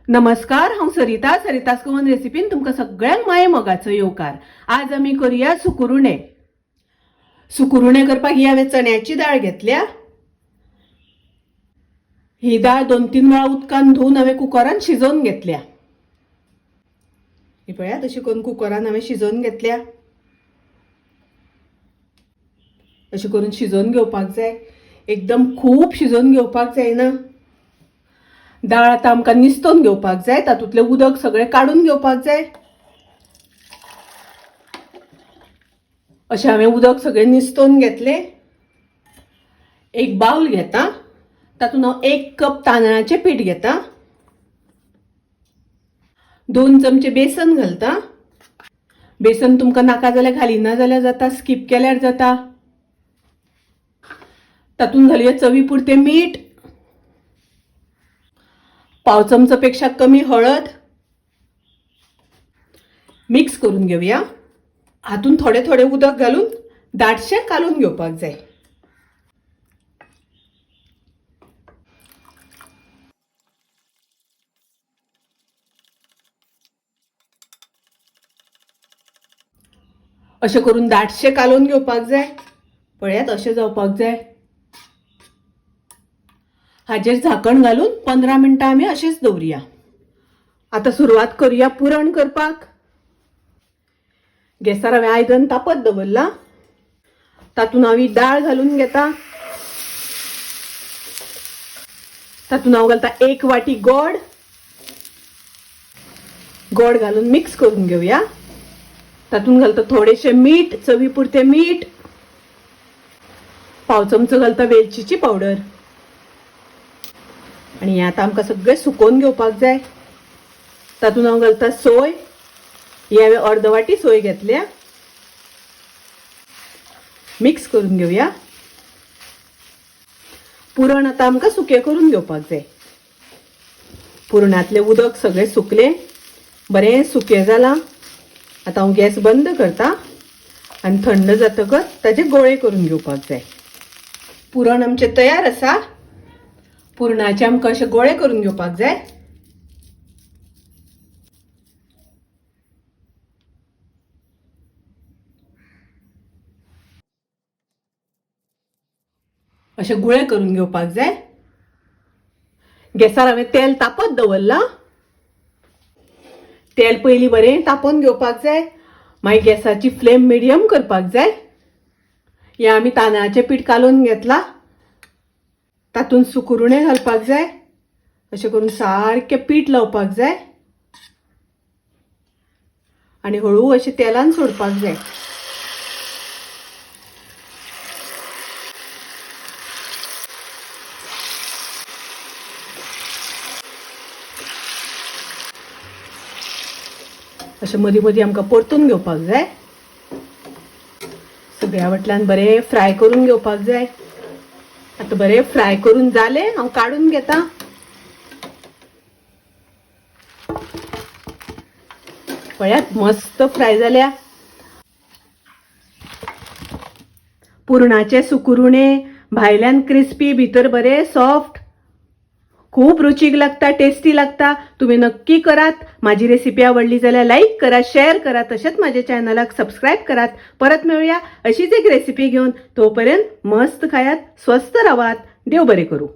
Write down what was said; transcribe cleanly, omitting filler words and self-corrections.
नमस्कार, हांव सरिता. सरितास गोवन रेसिपीन तुमकां सगळ्यांक माये मोगाचो येवकार. आज आमी करुया सुकुरुणे. सुकुरुणे करपाक ही हांवें चण्याची दाळ घेतल्या. ही दाळ 2-3 वेळा उदकान धुवन हांवें कुकरान शिजोवन घेतल्या. ही पळयात, अशी करून कुकरान हांवें शिजोवन घेतल्या. अशें करून शिजोवन घेवपाक जाय, एकदम खूब शिजोवन घेवपाक जायना. दाळ आतां आमकां निस्तोवन घेवपाक जाय, तातूंतलें उदक सगळें काडून घेवपाक जाय. अशें हांवें उदक सगळें निस्तोवन घेतलें. एक बावल घेता, तातूंत हांव 1 कप तांदळाचें पीठ घेता, 2 चमचे बेसन घालता. बेसन तुमकां नाका जाल्यार घालिना जाल्यार जाता, स्कीप केल्यार जाता. तातूंत घालुया चवी पुरतें मीठ, 1/4 चमचो पेक्षा कमी हळद. मिक्स करून घेवया. हातूंत थोडे थोडे उदक घालून दाटशें कालोवन घेवपाक जाय. अशें करून दाटशें कालोवन घेवपाक जाय. पळयात, अशें जावपाक जाय. हाजेर झाकण घालून 15 मिनटां आमी अशेंच दवरुया. आतां सुरवात करुया पुरण करपाक. गॅसार हांवें आयदन तापत दवरलां. तातूंत हांव ही दाळ घालून घेता. तातूंत हांव घालता 1 वाटी गोड. गोड घालून मिक्स करून घेवया. तातूंत घालता थोडेशें मीठ, चवी पुरतें मीठ, 1/4 चमचो घालता वेलचीची पावडर. आनी हें आतां आमकां सगळें सुकोवन घेवपाक जाय. तातूंत हांव घालता सोय. ही हांवें अर्द वाटी सोय घेतल्या. मिक्स करून घेवया. पुरण आतां आमकां सुकें करून घेवपाक जाय. पुरणांतलें उदक सगळें सुकलें, बरें सुकें जालां. आतां हांव गॅस बंद करता आनी थंड जातकच ताजे गोळे करून घेवपाक जाय. पुरण आमचें तयार आसा. पुरणाचे आमकां अशे गोळे करून घेवपाक जाय. अशे गुळे करून घेवपाक जाय. गॅसार हांवें तेल तापत दवरलां. तेल पयलीं बरें तापोवन घेवपाक जाय. मागीर गॅसाची फ्लेम मिडियम करपाक जाय. हें आमी तांदळाचें पीठ कालोवन घेतलां. तातूंत सुकुरुणे घालपाक जाय. अशें करून सारकें पीठ लावपाक जाय आनी हळू अशें तेलान सोडपाक जाय. अशें मदीं मदीं आमकां परतून घेवपाक जाय. सगळ्या वटल्यान बरें फ्राय करून घेवपाक जाय. आतां बरें फ्राय करून जालें, हांव काडून घेता. पळयात, मस्त फ्राय जाल्या. पुरणाचे सुकुरुणे भायल्यान क्रिस्पी, भितर बरे सॉफ्ट, खूब रुचीक लागता, टेस्टी लागता. तुम्ही नक्की करात. माझी रेसिपी आवडली जाल्यार लाईक करा, शेअर करा, तशेंच माझ्या चॅनलाक सबस्क्राईब करात. परत मेळूया अशीच एक रेसिपी घेवन. तोपर्यंत मस्त खायात, स्वस्थ रावात. देव बरें करूं.